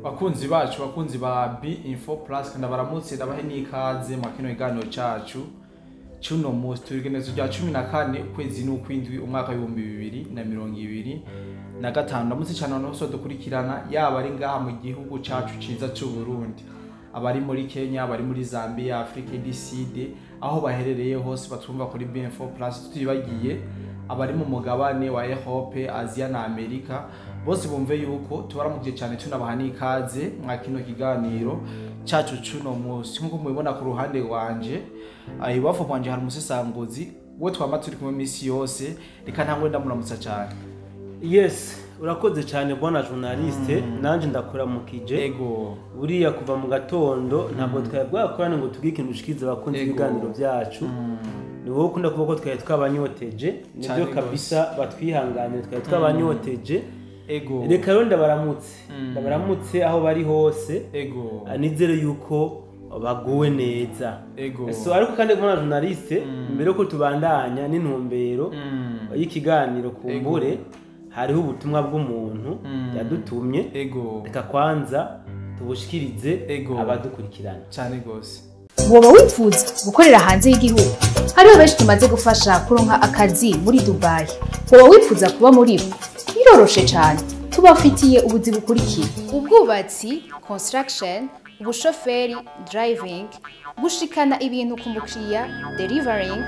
Bakunzi bacu, bakunzi ba B Info Plus, kandi baramutse, ndabahe n'ikaze mu kino kiganiro cacu cuno munsi. Turi igenekerezo rya 14, ukwezi n'ukwindwi, umwaka w'2025. Ndamutse cane abantu bose badukurikirana, yaba ari ngaha mu gihugu cacu ciza c'u Burundi, abari muri Kenya, abari muri Zambia, Afrique du Sud, aho baherereye hose batumva kuri B Info Plus, tutibagiye abari mu mugabane wa Europe, Asia na Amerika. Bose bumve yuko tubaramukije cyane, tunabaha n'ikaze mwa kino kiganiro cacu cuno munsi. Nk'uko mubibona ku ruhande rwanje, iwafu bwanje, hari umusesanguzi we twama turi kumwe misi yose. Reka ntangwe ndamuramutsa cyane. Yes, urakoze cyane, bwana journaliste, nanje ndakuramukije. Buriya kuva mu gatondo ntabwo twari bwakorane ngo tubwike ikintu ushikize abakunzi b'ibiganiro byacu. Ni wowe ukunda kuvuga ko twari twabanyoteje, nibyo. Cane gose. Kabisa, batwihanganire, twari twabanyoteje. Reka rero ndabaramutse, ndabaramutse aho bari hose. Nizere yuko baguwe neza. So, ariko kandi bwana journaliste, mbere yuko tubandanya n'intumbero y'ikiganiro, kumbure hariho ubutumwa bw'umuntu yadutumye. Reka kwanza tubushikirize abadukurikirana. Cane gose. Woba wifuza gukorera hanze y'igihugu? Hariho benshi tumaze gufasha kuronka akazi muri Dubai. Woba wifuza kuba muri bo? Biroroshe cyane, tubafitiye ubuzi bukurikira: ubwubatsi, construction, ubushoferi, driving, gushikana ibintu ku mukiriya, delivering,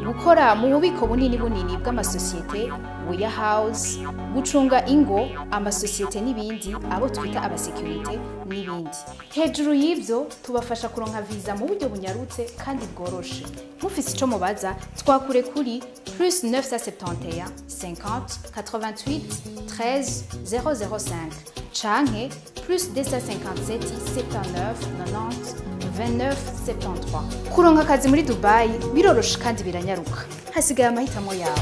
gukora mu bubiko bunini bunini bw'amasosiyete, warehouse, gucunga ingo, amasosiyete n'ibindi, abo twita abasekirite n'ibindi. Hejuru y'ibyo, tubafasha kuronka viza mu buryo bunyarutse kandi bworoshe. Mufise ico mubaza, twakure kuri +971 50 88 13 005 canke +257 79 90 29 73. Kuronka akazi muri Dubai biroroshe kandi biranyaruka, hasigaye amahitamo yawe.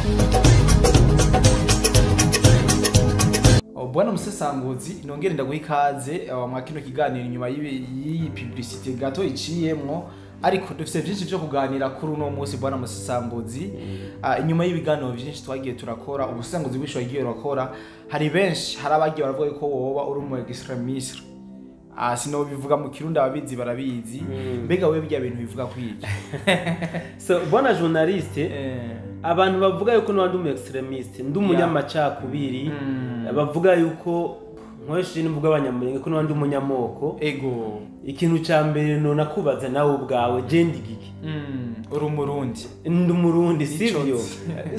Bwana musesanguzi, nongere ndaguha ikaze mwa kino kiganiro inyuma y'iyi publicité gato iciyemwo, ariko dufise vyinshi vyo kuganira kuri uno munsi, bwana musesanguzi. Inyuma y'ibiganiro vyinshi twagiye turakora, ubusesanguzi bwinshi wagiye urakora, hari benshi, hari abagiye baravuga yuko woba uri umu extrémiste. Sinobivuga mu Kirundi, ababizi barabizi. Mbega wewe birya bintu bivuga kwiki? So, bwana journaliste, abantu bavuga yuko ndi umu extrémiste, ndi umunyamacakubiri, bavuga yuko nkoresheje n'imvugo y'Abanyamulenge ko ndi umunyamoko, ikintu ca mbere nona kubaza nawe ubwawe: je ndi giki? Uri Umurundi. Ndi Umurundi, sivyo? Nico.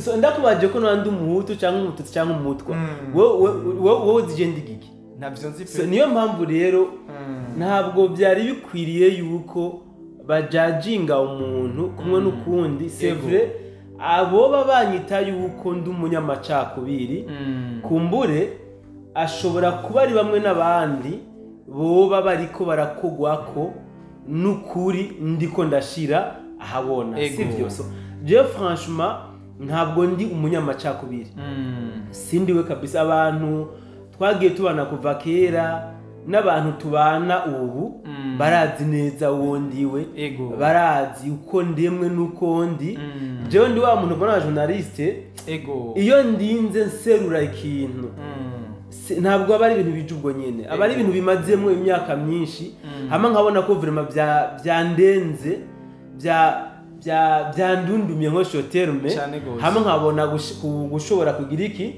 So ndakubaje ko ndi Umuhutu cyangwa Umututsi cyangwa Umutwa, wowe uzi je ndi giki? Ntabyo nzi So pe. niyo mpamvu rero ntabwo byari bikwiriye yuko bajajinga umuntu kumwe n'ukundi. C'est vrai, aboba banyita yuko ndi umunyamacakubiri, kumbure ashobora kuba ari bamwe n'abandi boba bariko barakogwako n'ukuri ndiko ndashira ahabona, sivyo? So je franchement ntabwo ndi umunyamacakubiri, sindiwe kabisa. Abantu twagiye tubana kuva kera n'abantu tubana ubu barazi neza uwo ndiwe, barazi uko ndemwe n'uko ndi. Jewe ndi wa muntu, mbona journaliste, iyo ndinze nserura ikintu, ntabwo aba ari ibintu bije ubwo nyene, aba ari ibintu bimazemwo imyaka myinshi, hama nkabona ko vraiment byandenze, byandundumye nko terme, Cane gose. hama nkabona gushobora kugira iki,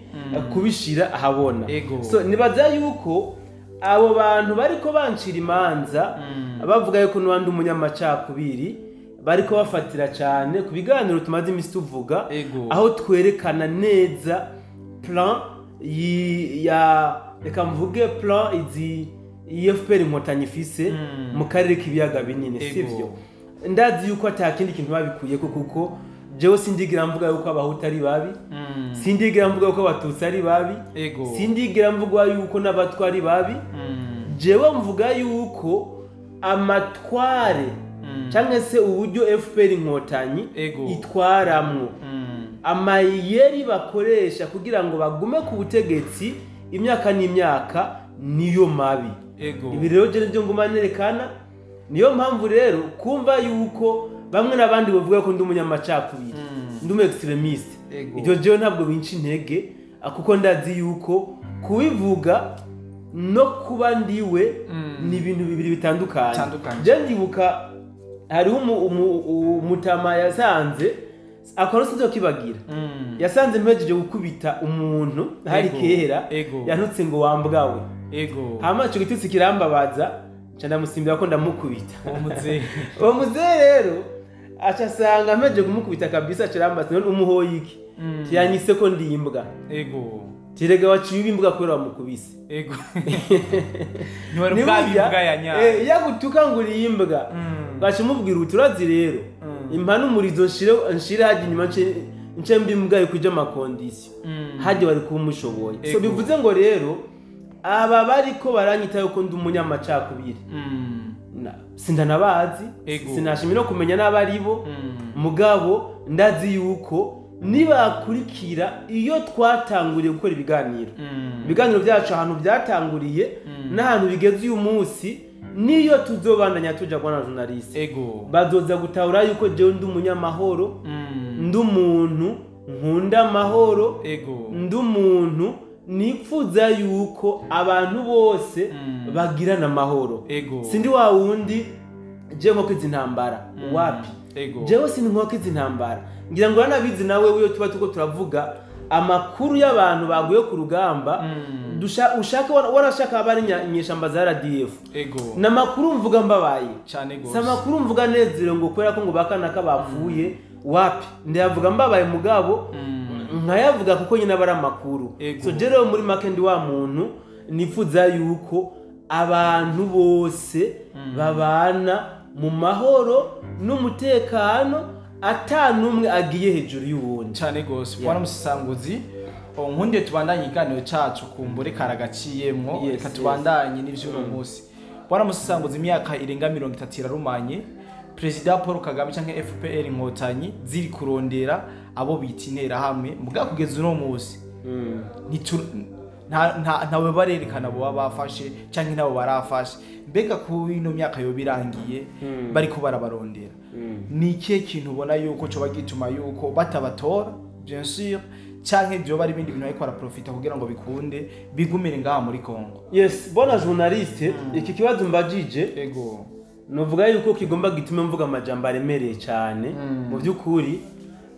kubishira ahabona. So nibaza yuko abo bantu bariko bancira imanza bavuga yuko n'uwandi umunyamacakubiri, bariko bafatira cyane ku biganiro tumaze imisi tuvuga, aho twerekana neza plan ya, reka mvuge plan izi FPR Inkotanyi ifise mu karere k'ibiyaga binini, sivyo? Ndazi yuko ata kindi kintu babikuyeko, kuko jewe sindigira mvuga yuko Abahutu ari babi, sindigira mvuga yuko Abatutsi ari babi, sindigira mvuga yuko n'Abatwa ari babi. Jewe mvuga yuko amatware cyangwa se uburyo FPR Inkotanyi itwaramwo, amayeri bakoresha kugira ngo bagume ku butegetsi imyaka n'imyaka, niyo mabi. Ibi rero je nivyo nguma nerekana. Niyo mpamvu rero kumva yuko bamwe n'abandi bavuga ko ndi umunyamacakubiri, ndi umu extrémiste, ibyo jewe ntabwo binca intege, kuko ndazi yuko kubivuga no kuba ndiwe ni ibintu bibiri bitandukanye. Je ndibuka hariho umutama yasanze akora sinzo kibagira, yasanze mpejeje gukubita umuntu hari kera, yantutse ngo wambwawe. Hama ico gitutsi kirambabaza, nca ndamusimbira ko ndamukubita. Uwo muzehe rero aca asanga mpejeje kumukubita kabisa, aca arambaza none umuhoye iki? Yanyise ko ndi imbwa. Tirega waciye imbwa kubera wamukubise. Ntiwari bwa imbwa ya nyayo. Yagutuka ngo uri imbwa. Gaca umubwira uti urazi rero impana umurizo nshire hajya inyuma nce mbi imbwa yo kuja amakondisiyo. Hajya bari kuba umushoboye. So bivuze ngo rero aba bariko baranyita yuko ndi umunyamacakubiri. Sindanabazi, sinashimye no kumenya n'abaribo, mugabo ndazi yuko nibakurikira iyo twatanguriye gukora ibiganiro. Ibiganiro byacu ahantu byatanguriye n'ahantu bigeze uyu munsi, niyo tuzobandanya tuja kwa na journaliste. Bazoza gutahura yuko jewe ndi umunyamahoro, ndi umuntu nkunda amahoro, ndi umuntu nipfuza yuko abantu bose bagirana amahoro. Sindi wa wundi je nko kizi intambara wapi. Jewe sindi nko kizi intambara. Ngira ngo uranabizi nawe uyo tuba tuko turavuga amakuru y'abantu baguye ku rugamba, ushaka warashaka abari inyeshamba za RDF. Namakuru mvuga mbabaye cyane gose. Samakuru mvuga nezero ngo kubera ko ngo bakanaka bapfuye wapi. Ndayavuga mbabaye mugabo nkayavuga kuko nyina bara amakuru. So rero muri make ndi wa muntu nifuza yuko abantu bose babana mu mahoro n'umutekano, atanumwe agiye hejuru y'uwundi. Cyane gose. Bwana Musesanguzi, nkunde tubandanye iganiro cacu kumbure karagaciyemwo, reka tubandanye n'ivy'uno munsi. Bwana Musesanguzi, imyaka irenga 30 irarumanye Perezida Paul Kagame canke FPR Inkotanyi ziri kurondera abo bita interahamwe, muga kugeza uno munsi ntawe barerekana bo bafashe canke nabo barafashe. Mbega ku ino myaka yo birangiye bariko barabarondera, ni ikihe kintu ubona yuko coba gituma yuko batabatora bien sûr, canke byo bari ibindi bintu ariko baraprofita kugira ngo bikunde bigumire ngaha muri Kongo? Yes, bona journaliste, iki kibazo mbajije novuga yuko kigomba gitume mvuga amajambo aremereye cyane. Mu by'ukuri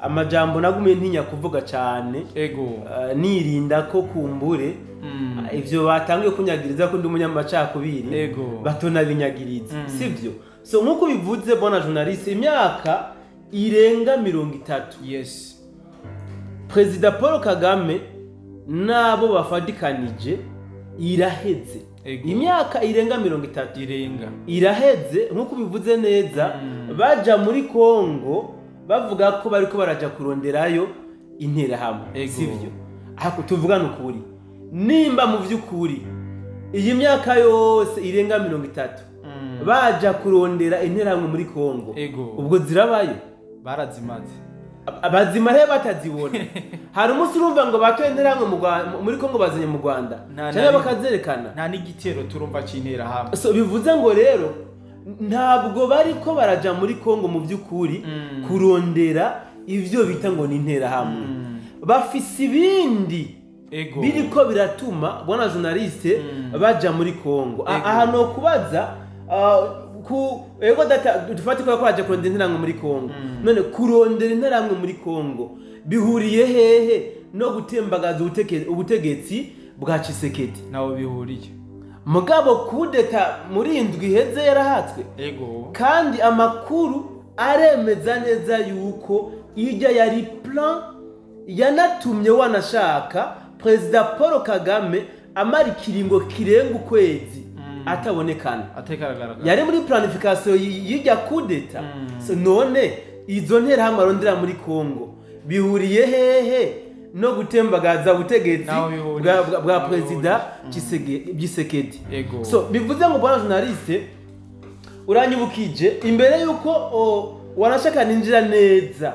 amajambo nagumiye ntinya kuvuga cyane, nirinda ko kumbure ivyo batangiye kunyagiriza ko ndi umunyamacakubiri batona binyagiriza, sivyo? So nkuko bivuze bona journaliste, imyaka irenga 30 Perezida Paul Kagame nabo bafadikanije iraheze. Imyaka irenga 30 iraheze nkuko bivuze neza. Baja muri Kongo bavuga ko bariko baraja kuronderayo interahamwe, sivyo? Ahako tuvugana ukuri, nimba mu vy'ukuri iyi myaka yose irenga 30 baja kurondera interahamwe muri Kongo, ubwo zirabayo barazimaze. Abazimare batazibona. Hari umunsi urumva ngo batoye interahamwe muri Kongo bazanye mu Rwanda cyangwa bakazerekana, nta n'igitero turumva c'interahamwe. So bivuze ngo rero ntabwo bariko baraja muri Kongo mu by'ukuri kurondera ivyo bita ngo ni interahamwe. Bafise ibindi biriko biratuma bwana journaliste baja muri Kongo. Aha no kubaza ku ego data dufate ko baje kurondera interahamwe muri Kongo. None kurondera interahamwe muri Kongo bihuriye hehe no gutembagaza ubutegetsi bwa Tshisekedi? Nawo bihuriye. Mugabo kudeta muri indwi iheze yarahatswe. Kandi amakuru aremeza neza yuko ijya yari plan yanatumye wanashaka Perezida Paul Kagame amara ikiringo kirenga ukwezi atabonekana, yari muri planification y'ijya kudeta. So none izo nterahamwe arondera muri Kongo bihuriye hehe no gutembagaza ubutegetsi bwa Perezida Tshisekedi? So bivuze ngo bwana journaliste, uranyibukije imbere yuko wanashaka ninjira neza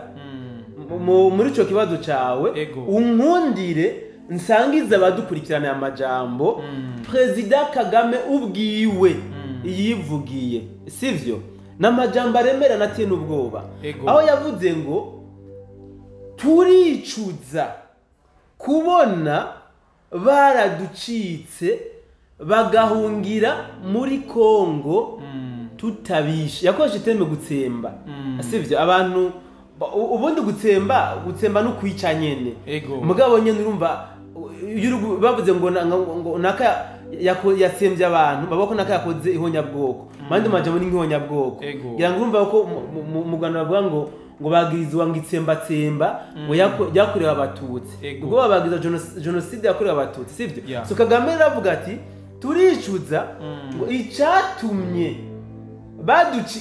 muri ico kibazo cawe, unkundire nsangiza abadukurikirana amajambo Perezida Kagame ubwiwe yivugiye, sivyo? N'amajambo aremera natiye n'ubwoba, aho yavuze ngo turicuza kubona baraducitse Bagahungira muri Kongo tutabishe. Yakoresheje terme gutsemba, sivyo? Abantu ubundi gutsemba no kwica nyene. Mugabo nyene urumva iyo bavuze ngo naka yatsembye abantu, babako naka yakoze ihonyabwoko, mandi majambo ni nk'ihonyabwoko. Ngira ngo urumva ko mu Rwanda bavuga ngo bagirizwa ngo itsembatsemba ngo yakorewe Abatutsi, ubwo babagirizwa jenoside yakorewe Abatutsi, sivyo? So Kagame aravuga ati turicuza ngo icatumye baduci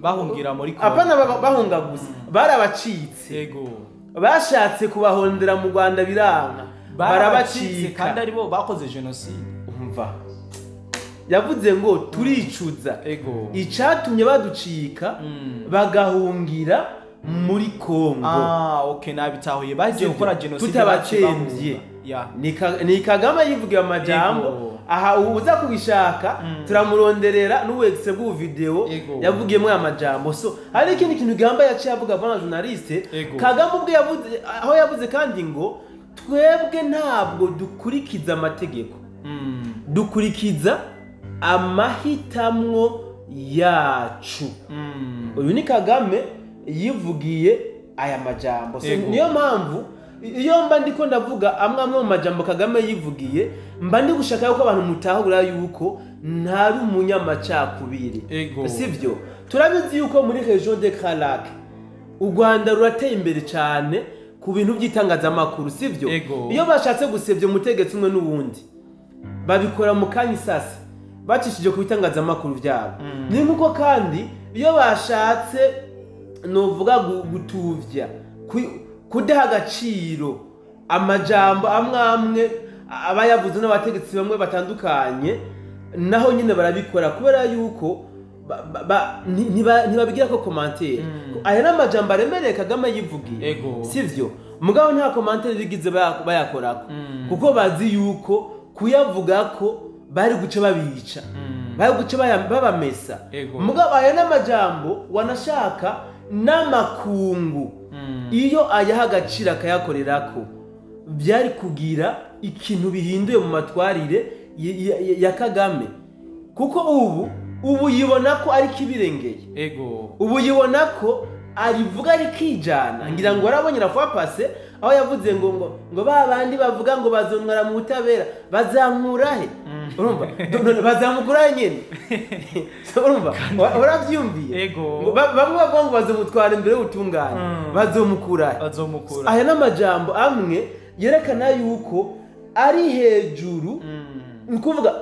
bahungira muri Kongo. Apana bahunga gusa, barabacitse. Bashatse kubahondera mu Rwanda biranga, barabacika kandi aribo bakoze jenoside. Umva, yavuze ngo turicuza icatumye baducika bagahungira muri Kongo. Okay, nabitahuye, bagiye gukora jenoside tutabatsembye. Ni Kagame yivugiye amajambo. Aha uza kubishaka turamuronderera n'uwegise bw'u video yavugiyemo amajambo. So hari ikindi kintu gihamba yaciye avuga bwana journaliste Kagame ubwe yavuze, aho yavuze kandi ngo twebwe ntabwo dukurikiza amategeko, dukurikiza amahitamwo yacu. Uyu ni Kagame yivugiye aya majambo. So niyo mpamvu iyo mba ndiko ndavuga amwe mu majambo Kagame yivugiye, mba ndi gushaka yuko abantu mutahura yuko ntari umunyamacakubiri, sivyo? Turabizi yuko muri region de Kalak u Rwanda rurateye imbere cyane ku bintu by'itangazamakuru, sivyo? Iyo bashatse gusebya umutegetsi umwe n'uwundi babikora mu kanya isasi bacishije ku bitangazamakuru byabo. Ni nkuko kandi iyo bashatse novuga gutuvya kudaha agaciro amajambo amwe abayavuze n'abategetsi bamwe batandukanye, naho nyine barabikora kubera yuko ntibabigira ko commentaire. Aya n'amajambo aremereye Kagame yivugiye, sivyo? Mugabo nta commentaire bigize bayakorako, kuko bazi yuko kuyavuga ko bari guca babica, bari guca babamesa. Mugabo aya n'amajambo wanashaka n'amakungu iyo ayaha agaciro akayakorerako byari kugira ikintu bihinduye mu matwarire ya Kagame, kuko ubu yibona ko ari kibirengeye. Ubu yibona ko arivuga ari kijana. Ngira ngo arabonye la fois passée aho yavuze ngo ngo ba bandi bavuga ngo bazontwara mu butabera bazankura he? Urumva bazamukura nyene. Urumva uravyumviye? Bamwe bavuga ngo bazomutwara imbere y'ubutungane, bazomukura. Aya n'amajambo amwe yerekana yuko ari hejuru. Nkuvuga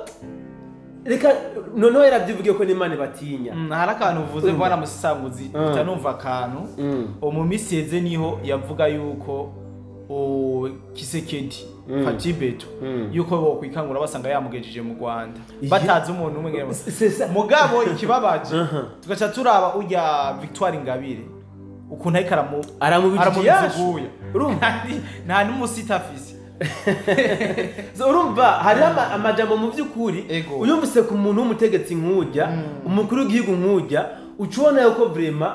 reka noneho yaravyivugiye ko n'Imana batinya. Hari akantu uvuze bwana Musanguzi utanumva akantu. Mu misi yeze niho yavuga yuko Kisekedi Fatibeto yuko bo kwikangura basanga yamugejeje mu Rwanda batazi umuntu umwe ngere. Mugabo ikibabaje tugaca turaba urya Victoire Ingabire ukuntu ariko aramubijije, urumva nta n'umusita afise. So urumva hari amajambo mu by'ukuri uyumvise ku muntu w'umutegetsi nk'ujya, umukuru w'igihugu nk'ujya, ucubona yuko vraiment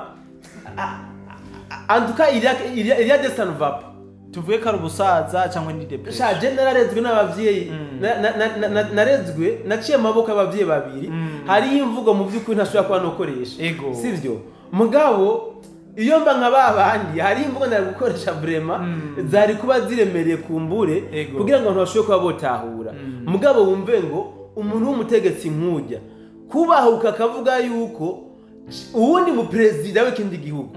en tout cas il y a des ça ne va pas. Tuvuge ko ari ubusaza cyangwa ni depression. Sha je nararezwe n'abavyeyi, narezwe naciye amaboko y'abavyeyi babiri. Hari imvugo mu by'ukuri ntashobora kuba nokoresha, sivyo? Mugabo iyo mba nka babandi hari imvugo nari gukoresha vraiment zari kuba ziremereye kumbure kugira ngo abantu bashobore kuba botahura. Mugabo wumve ngo umuntu w'umutegetsi nk'ujya kubahuka akavuga yuko uwundi mu president w'ikindi gihugu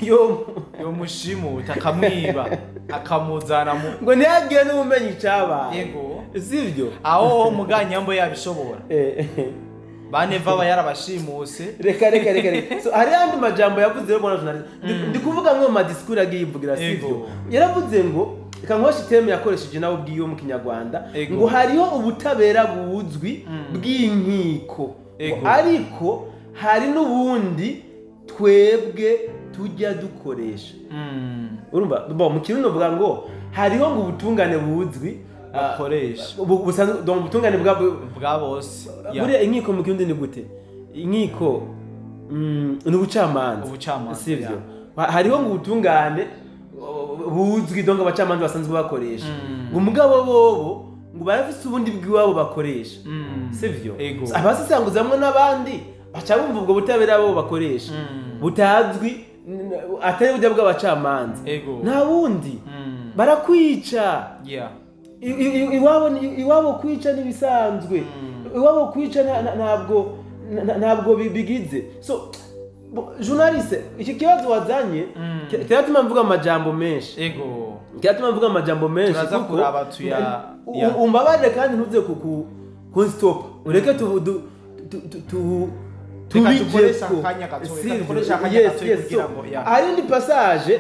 yo mushimuta akamwiba akamuzana mu ngo ntiyagire n'ubumenyi cyabaye, sivyo? Aho muganyambo yabishobora baneva aba yarabashimuse. Reka so hari andi majambo yavuze rero bwana journaliste, ndi kuvuga mwe mu madiscours agiye yivugira, sivyo? Yaravuze ngo reka nkoshi terme yakoresheje nawe ubwiyo mu Kinyarwanda ngo hariho ubutabera buzwi bw'inkiko, ariko hari n'ubundi twebwe tujya dukoresha. Urumva bo mu Kirundi uvuga ngo hariho ngo ubutungane buzwi bakoresha busanzwe, donc ubutungane bwa bose. Buriya inkiko mu Kirundi ni gute? Inkiko ni ubucamanza, sivyo? Hariho ngo ubutungane buzwi donc abacamanza basanzwe bakoresha, ngo mugabo bobo ngo barafise ubundi bw'iwabo bakoresha, sivyo? Abasesanguzi hamwe n'abandi baca bumva ubwo butabera bo bakoresha butazwi, atari burya bw'abacamanza, nta bundi. Barakwica. Iwabo kwica n'ibisanzwe, iwabo kwica ntabwo bigize. So journaliste, iki kibazo wazanye kiratuma mvuga amajambo menshi. Ego. Kiratuma mvuga amajambo menshi kuko umbabarire kandi ntuze kunstop. Ureke tu tukoresha akanya gato, tukoresha akanya gato kugira ngo hari indi passage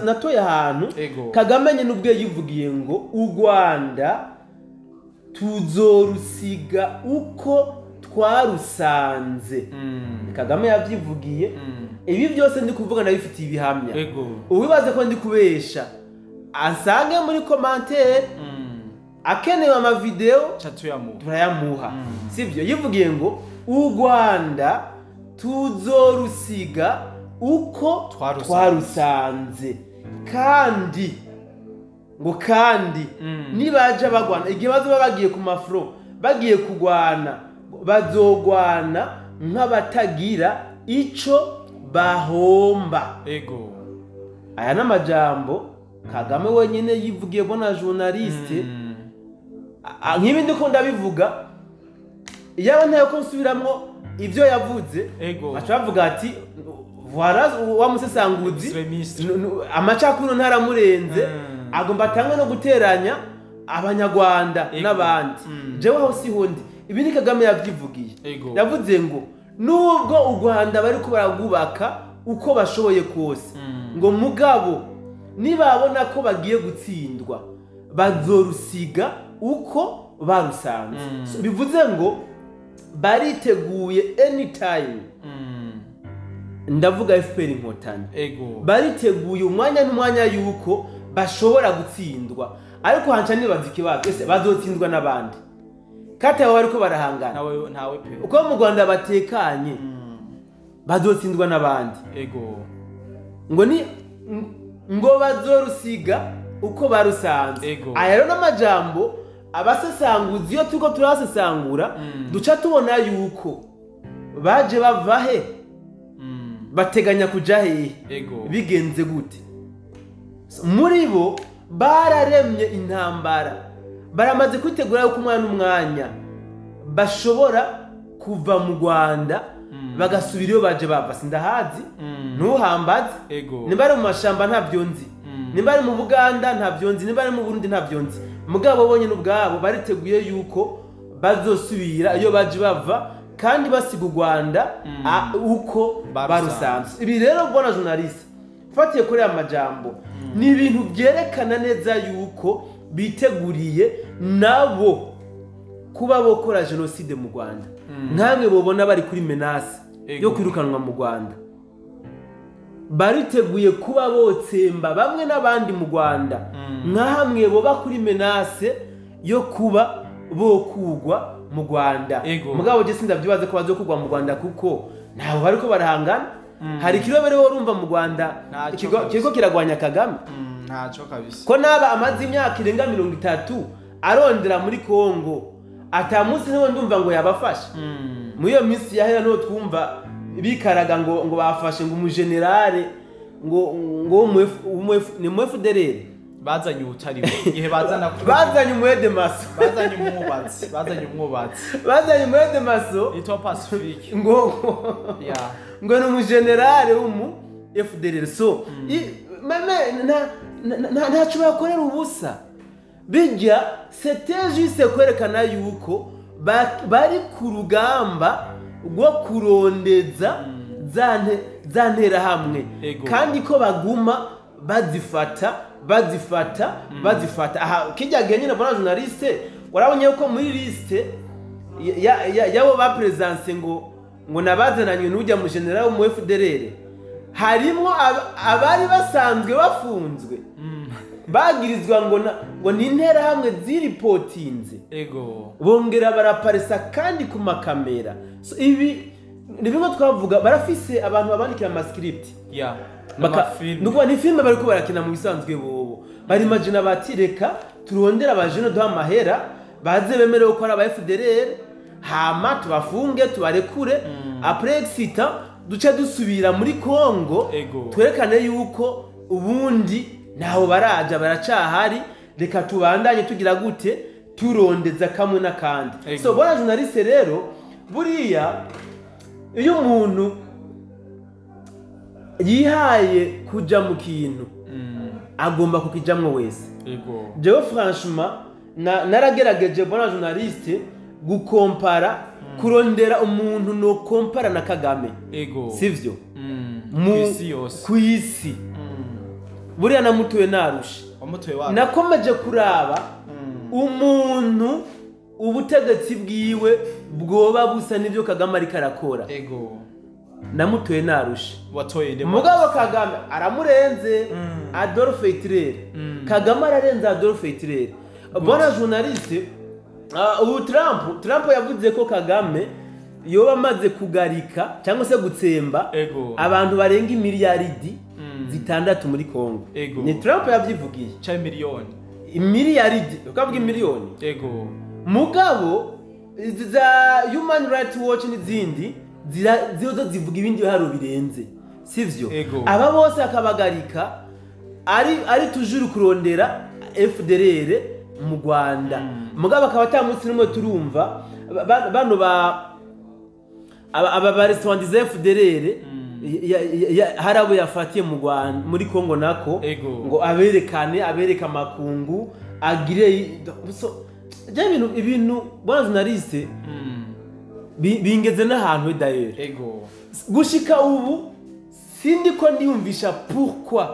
natoye ahantu Kagame nyine ubwe yivugiye ngo u Rwanda tuzorusiga uko twarusanze. Kagame yavyivugiye. Ibi byose ndi kuvuga ndabifitiye ibihamya. Uwibaze ko ndi kubesha ansange muri commentaire, akenewe ama video turayamuha. Sivyo? Yivugiye ngo u Rwanda tuzorusiga uko twarusanze, kandi ngo kandi nibaje bagwana igihe bazoba bagiye ku mafro, bagiye kugwana, bazogwana nk'abatagira ico bahomba. Ego. Aya n'amajambo Kagame wenyine yivugiye bona journaliste. Nk'ibi ndiko ndabivuga, yaba ntayo ko nsubiramwo ivyo yavuze, baca bavuga ati voilà wa musesanguzi amacakuru ntaramurenze, agomba atangwe no guteranya abanyarwanda n'abandi. Jewe aho siho ndi. Ibi ni Kagame yavyivugiye. Yavuze ngo nubwo u Rwanda bariko baragubaka uko bashoboye kose, ngo mugabo nibabona ko bagiye gutsindwa bazorusiga uko barusanze. So, bivuze ngo bariteguye anytime. Ndavuga FPR Inkotanyi. Bariteguye umwanya n'umwanya yuko bashobora gutsindwa, ariko hanca nibaza ikibazo, ese bazotsindwa n'abandi kata baba bariko barahangana? Ntawe pe. Uko mu Rwanda batekanye, bazotsindwa n'abandi. Ego. Ngo ni ngo bazorusiga uko barusanze. Aya rero n'amajambo abasesanguzi iyo turiko turasesangura, duca tubona yuko baje bava he, bateganya kuja hehe, bigenze gute. Muri bo bararemye intambara, baramaze kwitegura yuko umwana umwanya bashobora kuva mu Rwanda bagasubira iyo baje bava. Sindahazi, ntuhambaze. Nimba ari mu mashamba ntavyo nzi, nimba ari mu Buganda ntavyo nzi, nimba ari mu Burundi ntavyo nzi. Mugabo bonyene ubwabo bariteguye yuko bazosubira iyo baje bava, kandi basiga u Rwanda uko barusanzwe. Ibi rero bona journaliste, fatiye kuri aya majambo, ni ibintu byerekana neza yuko biteguriye nabo kuba bokora genocide mu Rwanda. Nkamwe bobona bari kuri menace yo kwirukanwa mu Rwanda, bariteguye kuba botsemba bamwe n'abandi mu Rwanda, nka hamwe boba kuri menace yo kuba bokugwa mu Rwanda. Mugabo je sindavyibaze ko bazokugwa mu Rwanda kuko nabo bariko barahangana. Hari ikirobere worumva mu Rwanda kiriko kiragwanya Kagame? Ntaco kabisa. Ko naba amaze imyaka irenga 30 arondera muri Kongo, atamunsi niwe ndumva ngo yabafashe. Muri iyo minsi yahera no twumva bikaraga ngo bafashe ngo umugenerale ngo ni mu FDLR bazanye ubutari igihe bazana bazanye umwede maso, bazanye umwubatsi, bazanye umwubatsi, bazanye umwede maso itwa Pacifique, ngo ngo ni umugenerale w'umu FDLR. So meme ntaco bakorera ubusa, bijya c'était juste kwerekana yuko bari ku rugamba rwo kurondeza za nterahamwe, kandi ko baguma bazifata bazifata bazifata. Aha kijya gihe nyine bona journaliste warabonye ko muri liste yabo ba presence ngo nabazananye n'ujya mu general mu FDLR harimo abari basanzwe bafunzwe, bagirizwa ngo ni interahamwe ziripotinze. Ego. Bongera baraparesa kandi ku makamera. So ibi ni bimwe twavuga, barafise abantu babandikira ama script. Nuko ni filme bariko barakina mu bisanzwe bobo. Bari imagine batireka turondera abajene duha amahera Baze bemerewe ko ari aba FDLR, hama tubafunge, tubarekure. Après exita duce dusubira muri Congo, twerekane yuko ubundi ntaho baraja, baracahari. Reka tubandanye tugira gute, turondeza kamwe n'akandi. So bona journaliste rero, buriya iyo umuntu yihaye kuja mu kintu, agomba kukijamwo wese. Jewe franchement naragerageje, bona journaliste, gukompara, kurondera umuntu no kompara na Kagame. Sivyo? Kw'isi yose. Kw'isi. Buriya namutuye narushe. Wamutuye wa Nakomeje kuraba umuntu ubutegetsi bwiwe bwoba busa n'ibyo Kagame ariko arakora. Namutuye narushe. Watoye nde? Mugabo Kagame aramurenze. Adolf Hitler. Kagame ararenze Adolf Hitler. Bona journaliste, ubu Trump yavuze ko Kagame yoba amaze kugarika cyangwa se gutsemba abantu barenga imiliyaridi 6 muri Kongo. Ni Trump yavyivugiye. Cha miliyoni. Imiliyaridi, ukavuga imiliyoni. Mugabo za Human Rights Watch n'izindi zizo zivuga ibindi biharo birenze. Sivyo? Aba bose akabagarika ari toujours kurondera FDLR mu Rwanda. Mugabo akaba atamunsi numwe turumva bano ba aba baresandize FDLR hari abo yafatiye mu Rwanda, muri Kongo nako, ngo aberekane, abereka makungu agire. So je ibintu bwana journaliste, bingeze n'ahantu d'ailleurs. Gushika ubu sindi ko ndiyumvisha pourquoi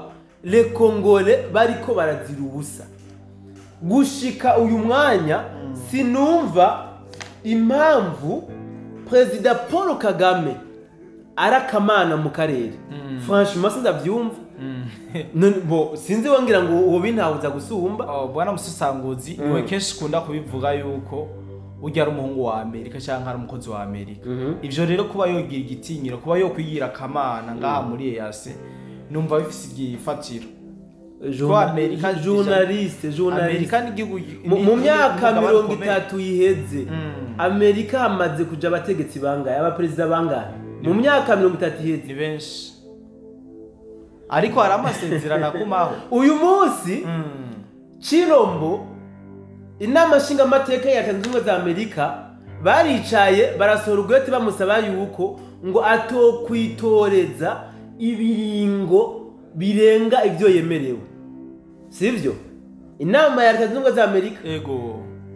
les Congolais bariko barazira ubusa. Gushika uyu mwanya sinumva impamvu Perezida Paul Kagame arakamana mu karere. Franchement sindavyumva. Bo sinzi wongira ngo uwo bintahuza gusumba. Bwana Mususanguzi, niwe kenshi ukunda kubivuga yuko urya ari umuhungu wa Amerika cyangwa ari umukozi wa Amerika. Ivyo rero kuba yogira igitinyiro, kuba yokwigira kamana ngaha muri EAC, numva bifise igifatiro. Amerika Journaliste. Amerika ni igihugu Mu myaka 30 iheze, Amerika hamaze kuja abategetsi bangaye, abaperezida bangaye mu myaka 30 iheze? Ni benshi, ariko hari amasezerano agumaho. Uyu munsi Chirombo, inama nshingamateka ya Leta Zunze Ubumwe za Amerika baricaye barasohora urwete bamusaba yuko ngo atokwitoreza ibiringo birenga ibyo yemerewe. Sivyo? Inama ya Leta Zunze Ubumwe za Amerika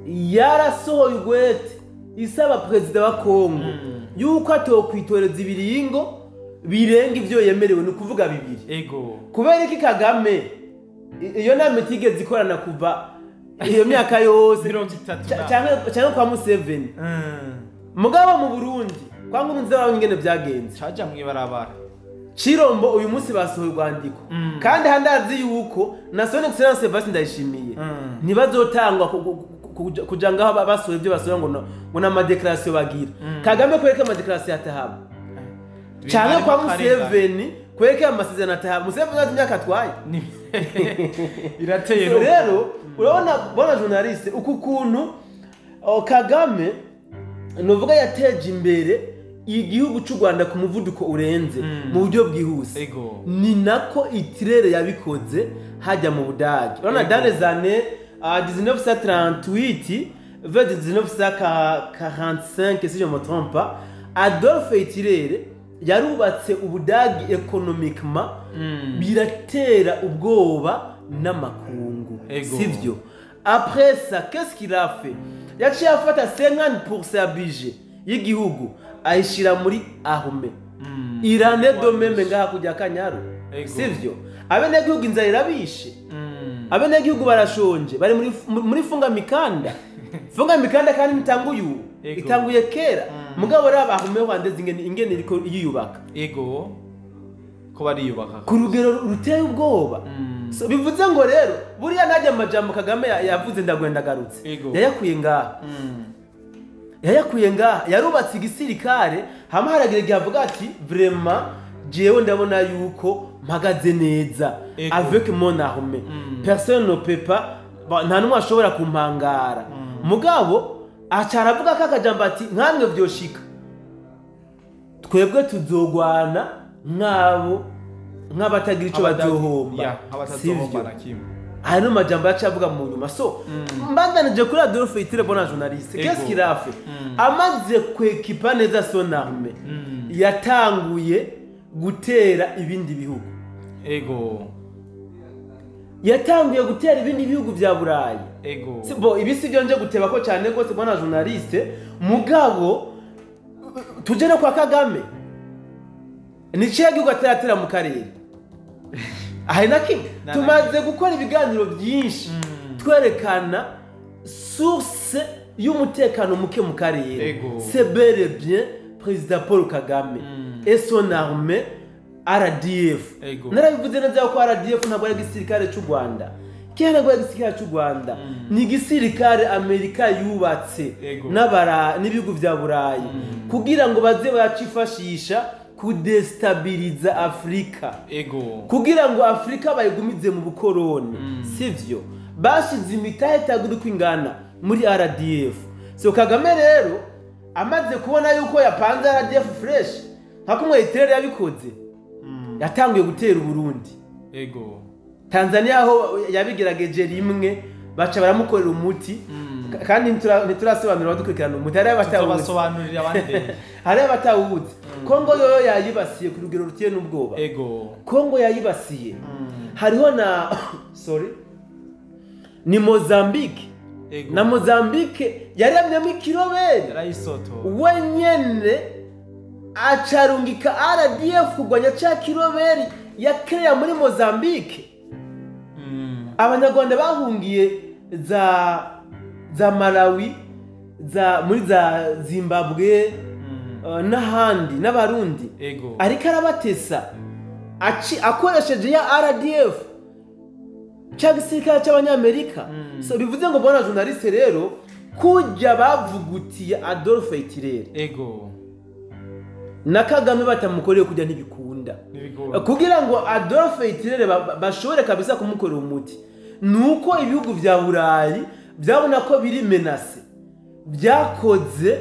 yarasohoye urwete isaba perezida wa Kongo yuko atokwitoreza ibiringo birenga ibyo yemerewe, ni ukuvuga 2. Kubera iki Kagame iyo nama itigeze ikorana kuva iyo myaka yose? 30 Cyangwa kwa Museveni. Mugabo mu Burundi kwa Nkurunziza barabona ingene byagenze. Caja mwibarabara. Chirombo uyu munsi basohoye urwandiko. Kandi handazi yuko na Son Excellence Evariste Ndayishimiye ntibazotangwa kuja ngaho basohoye ibyo basohoye ngo na amadeclaration bagira. Kagame kwereka amadeclaration atahaba. Cyangwa kwa Museveni kwereka amasezerano atahaba. Museveni azi imyaka atwaye. Irateye. Rero urabona bona journaliste, uku kuntu Kagame nuvuga yateje imbere igihugu cy'u Rwanda ku muvuduko urenze, mu buryo bwihuse, ni nako Hitler yabikoze hajya mu Budage. Urabona dans les années 1938 vers 1945, si je me trompe pas, Adolf Hitler yarubatse Ubudage économiquement, biratera ubwoba n'amakungu. Sivyo? Après ça, qu'est-ce qu'il a fait? Yaciye afata 50% ya budget y'igihugu ayishira muri armée. Irane domeme ngaha kujya Kanyaru. Sivyo? Abenegihugu inzara irabishe. Abenegihugu barashonje, bari muri funga mikanda. Funga mikanda kandi mitanguye ubu. Itanguye kera. Mugabo rero armée rwandaise ingene iriko yiyubaka. Ko bariyubaka ku rugero ruteye ubwoba. So, bivuze ngo rero buriya najya amajambo Kagame yavuze ndagwenda garutse, yayakuye ngaha. Yayakuye ngaha, yarubatse igisirikare, hama haragira igihe avuga ati vraiment jewe ndabona yuko mpagaze neza avec mon armée, personne ne peut pas, nta numwe ashobora kumpangara. Mugabo aca aravuga ko akajambo ati nkamwe vyoshika twebwe tuzogwana nk'abo nk'abatagira ico bazohomba, sivyo? Aya no majambo yaciye avuga mu nyuma. So mbandanije kuri Adolphe Hitler, bona journaliste, qu'est-ce qu'il a fait? Amaze kwekipa neza son armée, yatanguye gutera ibindi bihugu. Ego. Yatanguye gutera ibindi bihugu vya Burayi. Ego. Bo ibi si byo nje guteba ko cyane gose, bona journaliste, mugabo tuje no kwa Kagame. Ni cyo gihugu ateratera mu karere. Ahe na kimwe tumaze gukora ibiganiro byinshi twerekana source y'umutekano muke mu karere. C'est bel et bien président Paul Kagame et son armée RDF. Narabivuze neza ko RDF ntabwo ari igisirikare cy'u Rwanda. Kera ntabwo ari igisirikare cy'u Rwanda. Ni igisirikare Amerika yubatse n'abara n'ibihugu vya Burayi kugira ngo baze bacifashisha kudestabiliza Afrika. Ego. Kugira ngo Afrika bayigumize mu bukoroni. Sivyo? Bashize imitahe itagura kwingana muri RDF. So Kagame rero amaze kubona yuko yapanze RDF fresh nka kumwe Hitler yabikoze. Yatanguye gutera Burundi. Ego. Tanzania aho yabigerageje rimwe baca baramukorera umuti. Kandi ntiturasobanurira abadukurikirana umuti, hari abatawuzi. Hari abatawuzi. Kongo yoyo yayibasiye ku rugero rutiye n'ubwoba. Ego. Kongo yayibasiye. Hariho na sorry ni Mozambique. Ego. Na Mozambique yaremyemo ikirobere. Yarayisoto. Wenyene acarungika RDF kugwanya ca kiroberi yakeya muri Mozambique. Abanyarwanda bahungiye za Malawi, za muri za Zimbabwe, n'ahandi n'abarundi. Ariko arabatesa akoresheje ya RDF cya gisirikare cy'abanyamerika. So bivuze ngo bona journaliste rero kujya bavugutiye Adolphe Hitler. Ego. Na Kagame batamukoreye kujya ntibikunda. Kugira ngo Adolphe Hitler bashobore kabisa kumukorera umuti nuko ibihugu vya Burayi byabona ko biri menace, byakoze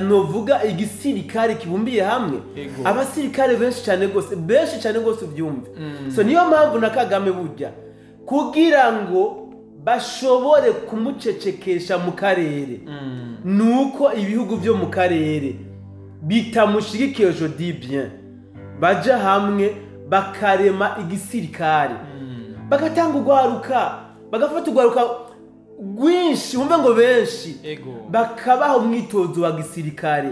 novuga igisirikare kibumbiye hamwe. Abasirikare benshi cyane gose, benshi cyane gose ubyumve. So niyo mpamvu na Kagame burya kugira ngo bashobore kumucecekesha mu karere nuko ibihugu byo mu karere bitamushigikiye, je dis bien, baja hamwe bakarema igisirikare, bagatanga ugwaruka, bagafata ugwaruka rwinshi, wumve ngo benshi, bakabaha umwitozo wa gisirikare,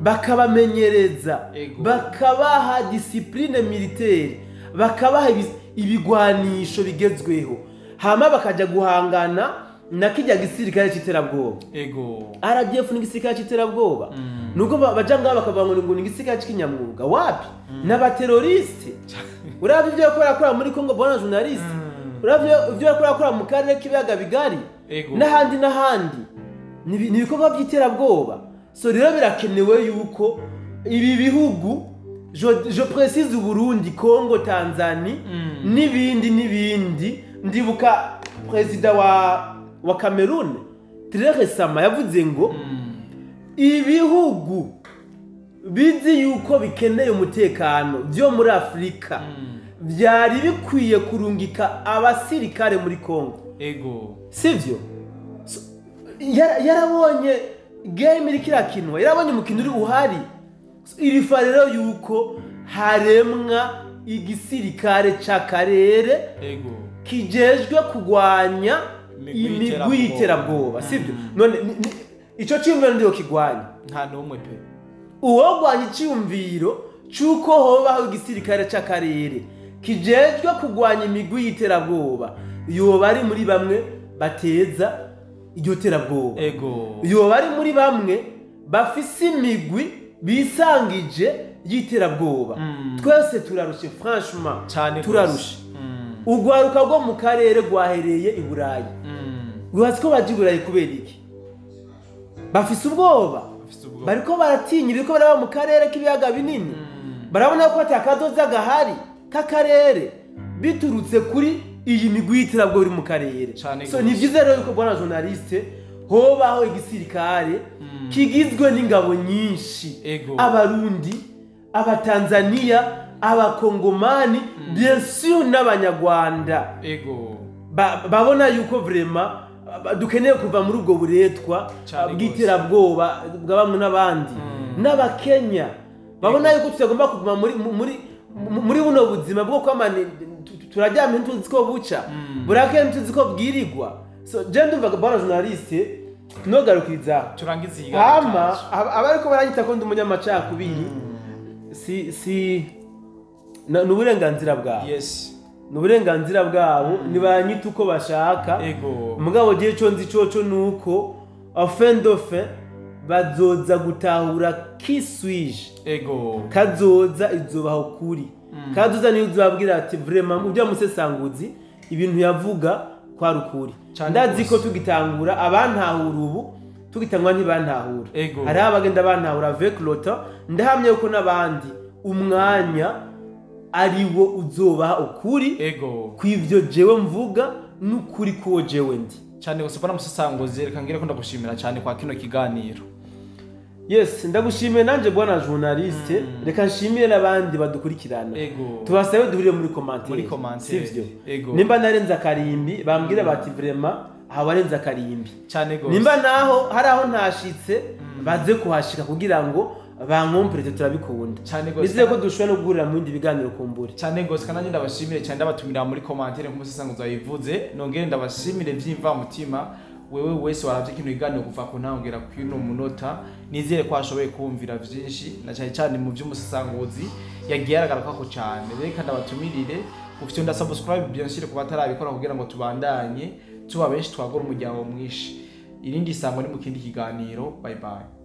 bakabamenyereza, bakabaha discipline militaire, bakabaha ibigwanisho bigezweho, hama bakaja guhangana na kijya gisirikare c'iterabwoba. Ego. RDF ni gisirikare c'iterabwoba. Nuko baja ngaho bakavuga ngo ni gisirikare c'ikinyamwuga. Wapi? N'abateroriste. Uravye ivyo bakora muri Congo, bona journaliste. Uravye ivyo bakora mu karere k'ibiyaga bigari n'ahandi n'ahandi. Ni ibikorwa by'iterabwoba. So rero birakenewe yuko ibi bihugu, je précise Burundi, Congo, Tanzania n'ibindi n'ibindi. Ndibuka president wa Cameroon très récemment yavuze ngo ibihugu bizi yuko bikeneye umutekano byo muri Afrika byari bikwiye kurungika abasirikare muri Congo. Ego. Sivyo? So, yarabonye game iri kirakinwa, yarabonye umukino uri uhari. So, iri fa rero yuko haremwa igisirikare c'akarere. Ego. Kijejwe kugwanya imigwi y'iterabwoba, sivyo? None ico cyumviro ndiyo kigwanya nta numwe pe. Uwogwanya icyumviro cyuko hobaho igisirikare c'akarere kijejwe kugwanya imigwi y'iterabwoba, yoba ari muri bamwe bateza iryo terabwoba. Ego. Yoba ari muri bamwe bafise imigwi bisangije y'iterabwoba. Twese turarushe, franchement turarushe. Ugwaruka rwo mu karere rwahereye i Burayi. Wibaza ko baje i Burayi kubera iki? Bafise ubwoba. Bariko baratinya ibiriko baraba mu karere k'ibiyaga binini. Barabona ko atakazoza gahari k'akarere biturutse kuri iyi migwi y'iterabwoba iri mu karere. So ni vyiza rero yuko bwana journaliste Hobaho igisirikare kigizwe n'ingabo nyinshi, Abarundi, Abatanzania, Abakongomani, bien sûr n'Abanyarwanda. Babona yuko vraiment dukeneye kuva muri ubwo buretwa bw'iterabwoba bwa bamwe n'abandi, n'Abakenya babona yuko tutagomba kuguma muri buno buzima bwo kwamana turaryamye ntituzi ko buca, burakeye ntituzi ko bwirigwa. So je ndumva, bwana journaliste, nogarukiriza. Turangize iyi. Hama abariko baranyita ko ndi umunyamacakubiri, si ni uburenganzira bwabo. Ni uburenganzira bwabo, ntibanyita uko bashaka. Mugabo gihe cyo nzi coco nuko fin de fin bazoza gutahura qui suis-je. Kazoza izobaho kuri kazoza, niyo uzababwira ati vraiment ujya musesanguzi ibintu yavuga kwari ukuri. Ndazi ko tugitangura abantahura, ubu tugitangura ntibantahura. Hariho abagenda bantahura avec le temps. Ndahamya yuko n'abandi umwanya ari wo uzobaha ukuri kw'ivyo jewe mvuga n'ukuri k'uwo jewe ndi. Cyane gusa, bwana musesanguzi, reka ngire ko ndagushimira cyane kwa kino kiganiro. Yes, ndagushimiye nanje, bwana journaliste. Reka nshimire n'abandi badukurikirana. Tubasabe duhurire muri commentaire. Muri commentaire. Sivyo? Ego. Nimba narenze akarimbi, bambwira bati vraiment aha warenze akarimbi. Cyane gose. Nimba naho hari aho ntashitse, baze kuhashika kugira ngo bankomprete, turabikunda. Cyane gose. Nizeye ko dushobora no guhurira mu bindi biganiro kumbure. Cyane gose. Kandi nanjye ndabashimire cyane, ndabatumira muri commentaire nk'umusesanguzi wabivuze. Nongere ndabashimire vy'imvamutima wewe wese waravye kino kiganiro kuva ku ntango kugera kw'ino munota. Nizere ko washoboye kumvira vyinshi, na cyane cyane mu vy'umusesanguzi yagiye aragarukako cyane. Reka ndabatumirire ufite subscribe, bien sûr, kuba atarabikora, kugira ngo tubandanye tuba benshi, twagura umuryango mwinshi. Irindi sango ni mu kindi kiganiro. Bye bye.